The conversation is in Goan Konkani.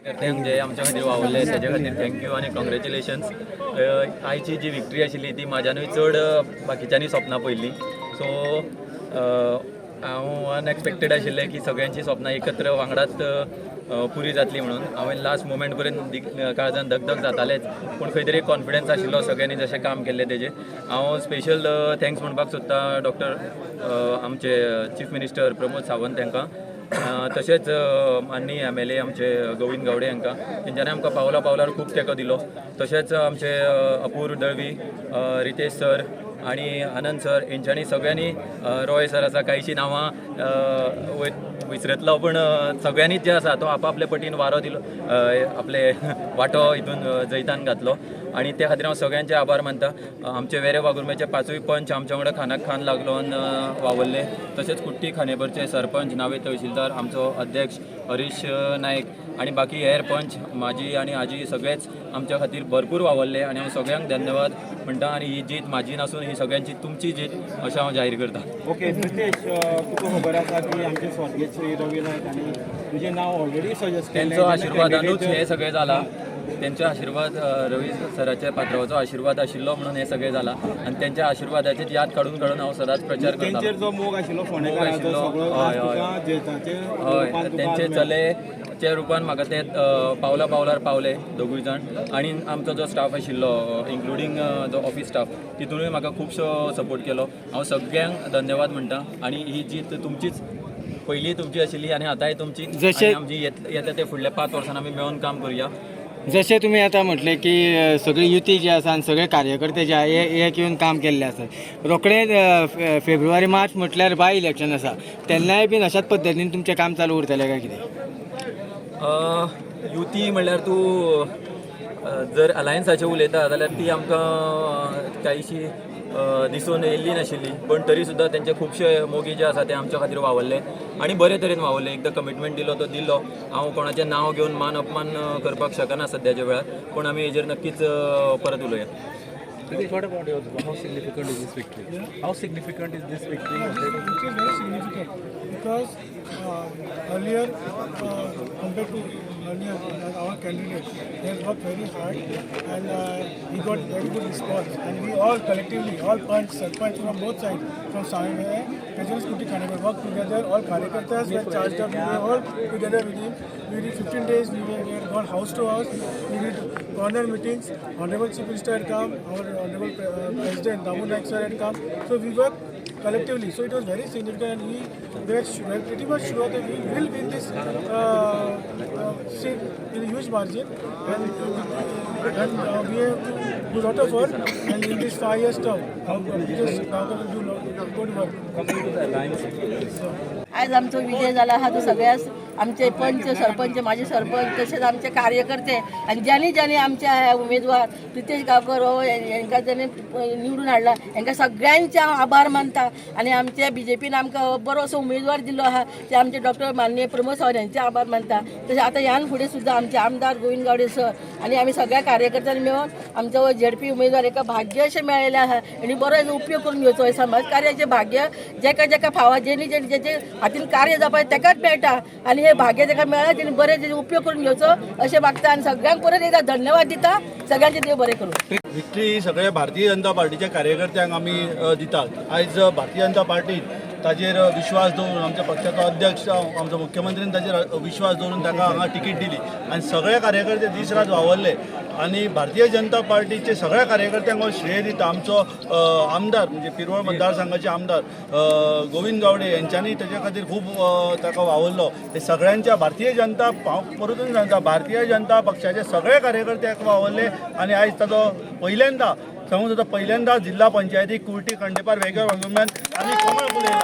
कार्यकर्त्यांक जे आमच्या खातीर वावुरले तेजे खातीर thank you आनी कॉंग्रेच्युलेशन्स. आयची जी विक्ट्री आशिल्ली ती म्हाज्यानूय चड बाकीच्यांनी सपनां पळयल्लीं. सो हांव अनएक्सपेक्टेड आशिल्लें की सगळ्यांची सपनां एकत्र वांगडाच पुरी जातली म्हणून. हांवें लास्ट मुमेंट पर्यंत काळजान धगधग जातालेच, पूण खंय तरी कॉन्फिडन्स आशिल्लो सगळ्यांनी जशें काम केल्लें तेजेर. हांव स्पेशल thanks म्हणपाक सोदता डॉक्टर आमचे चीफ मिनिस्टर प्रमोद सावंत हांकां, तशेंच माननीय एमएलए आमचे गोविंद गावडे हांकां, तेंच्यांनी आमकां पावला पावलार खूब तेंको दिलो. तशेंच आमचे अपूर्व दळवी, रितेश सर आनी आनंद सर हेंच्यांनी सगळ्यांनी, रॉय सर आसा, कांयशीं नांवां विसरतलो, पूण सगळ्यांनीच जे आसा तो आपआपले पटीन वारो दिलो, आपले वांटो हितून जैतान घातलो आनी त्या खातीर हांव सगळ्यांचे आभार मानता. आमचे वेरे वाघुर्मेचे पांचूय पंच आमच्या वांगडा खानाक खान लागलोन वावरले. तशेंच कुट्टी खांडेपरचे सरपंच, नावे तहसीलदार, आमचो अध्यक्ष हरीश नायक आनी बाकी हेर पंच, म्हाजी आनी आजी सगळेच आमच्या खातीर भरपूर वावरले आनी हांव सगळ्यांक धन्यवाद म्हणटा आनी ही जीत म्हाजी नासून ही सगळ्यांची तुमची जीत अशें हांव जाहीर करता. ओके प्रितेश, तुका खबर आसा की आमचे स्वर्गीय श्री रवी नायक आनी तुजें नांव ऑलरेडी सजेस्ट केल्लें. तेंचो आशिर्वादानूच हें सगळें जालां. तेंचो आशिर्वाद, रवी सराच्या पात्रावाचो आशिर्वाद आशिल्लो म्हणून हें सगळें जालां आनी तेंच्या आशिर्वादाचीच याद काडून काडून हांव सदांच प्रचार करतालो. तेंचेर जो मोग आशिल्लो फोंडेकाराचो आशिल्लो, सगळो हय, आज हय. तुका जैताचे रूपान तुका तेंचे आज मेळ्ळा. चलेच्या रुपान म्हाका ते पावला पावलार पावले दोगूय जाण आनी आमचो जो स्टाफ आशिल्लो, इन्क्लुडींग जो ऑफीस स्टाफ, तितूनय म्हाका खुबसो सपोर्ट केलो. हांव सगळ्यांक धन्यवाद म्हणटा आनी ही जीत तुमचीच, पयलीं तुमची आशिल्ली आनी आतांय तुमची. जशें आनी आमची येता ते फुडल्या 5 वर्सां आमी मेळून काम करुया. जशें तुमी आतां म्हटलें की सगळी युती जी आसा आनी सगळे कार्यकर्ते जे आहा हे एक येवन काम केल्ले आसात. रोखडेच फेब्रुवारी मार्च म्हटल्यार बाय इलेक्शन आसा, तेन्नाय बीन अशाच पद्दतीन तुमचें काम चालू उरतलें काय कितें? युती म्हणल्यार तूं जर अलायन्साचेर उलयता जाल्यार ती आमकां कांयशी दिसून येयल्ली नाशिल्ली, पण तरी सुद्दां तेंचे खुबशे मोगी जे आसा ते आमच्या खातीर वावरले आनी बरे तरेन वावरले. एकदां कमिटमेंट दिलो तो दिलो. हांव कोणाचें नांव घेवन मान अपमान करपाक शकना सद्याच्या वेळार, पूण आमी हेजेर नक्कीच परत उलोवया. Pritesh, what about yours? How significant is this victory? How significant is this victory? It is very significant because earlier, compared to earlier, our candidate, he has worked very hard and he got very good response. And we all collectively, all panch, sarpanch from both sides, from Savai as well as Kudti Khandepar, worked together. All karyakartas were charged up. We were all together with him. We did 15 days. We had gone house to house. We did corner meetings. Honorable Chief Minister had come. Our Honorable President Damu Naik sir had come. So we worked collectively. So it was very significant, and we were pretty much sure that we will win this seat in a huge margin. And we have to do lot of work. And in this 5 years term, our just now will do lot, good work. Coming to the alliance. आज आमचो विजय जाला आहा तो सगळ्याच आमचे पंच, सरपंच, माजी सरपंच, तशेंच आमचे कार्यकर्ते आनी ज्यांनी ज्यांनी आमच्या ह्या उमेदवार प्रितेश गांवकर हो हेंकां ज्यांनी निवडून हाडला हेंकां सगळ्यांचे हांव आभार मानता. आनी आमचे बीजेपीन आमकां बरो असो उमेदवार दिल्लो आहा ते आमचे डॉक्टर माननीय प्रमोद सावंत हेंचे आभार मानता. तशें आतां ह्यान फुडें सुद्दां आमचे आमदार गोविंद गावडे सर आनी आमी सगळ्या कार्यकर्त्यांनी मेळून आमचो झेडपी उमेदवार एका भाग्य अशें मेळिल्लें आहा आनी बरो हेजो उपयोग करून घेवचो. हें समाज कार्याचें भाग्य जेका जेका फावा, जेणी जेणी जेचे हातीन कार्य जावपाक तेकाच मेळटा आनी हे भाग्य तेका मेळ्ळा तेणी बरें तेजो उपयोग करून घेवचो अशें मागता आनी सगळ्यांक परत एकदां धन्यवाद दिता. सगळ्यांचे देव बरें करूं. विक्ट्री ही सगळ्या भारतीय जनता पार्टीच्या कार्यकर्त्यांक आमी दितात. आयज भारतीय जनता पार्टीन ताजेर विश्वास दवरून, आमच्या पक्षाचो अध्यक्ष, आमचो मुख्यमंत्रीन ताजेर विश्वास दवरून ताका हांगा तिकीट दिली आनी सगळे कार्यकर्ते दीस रात वावरले आनी भारतीय जनता पार्टीचे सगळ्या कार्यकर्त्यांक हो श्रेय दिता. आमचो आमदार म्हणजे पिरवळ मतदारसंघाचे आमदार गोविंद गावडे यांच्यांनी ताच्या खातीर खूब ताका वावरलो. हे सगळ्यांच्या भारतीय जनता, हांव परतून सांगता, भारतीय जनता पक्षाचे सगळे कार्यकर्ते वावरले आनी आयज ताचो पहिल्यांदा सांगूं जाता, पहिल्यांदा जिल्हा पंचायती कुर्टी खांडेपार वेगळ्या वागुर्म्यान आमी कमळ फुलयला.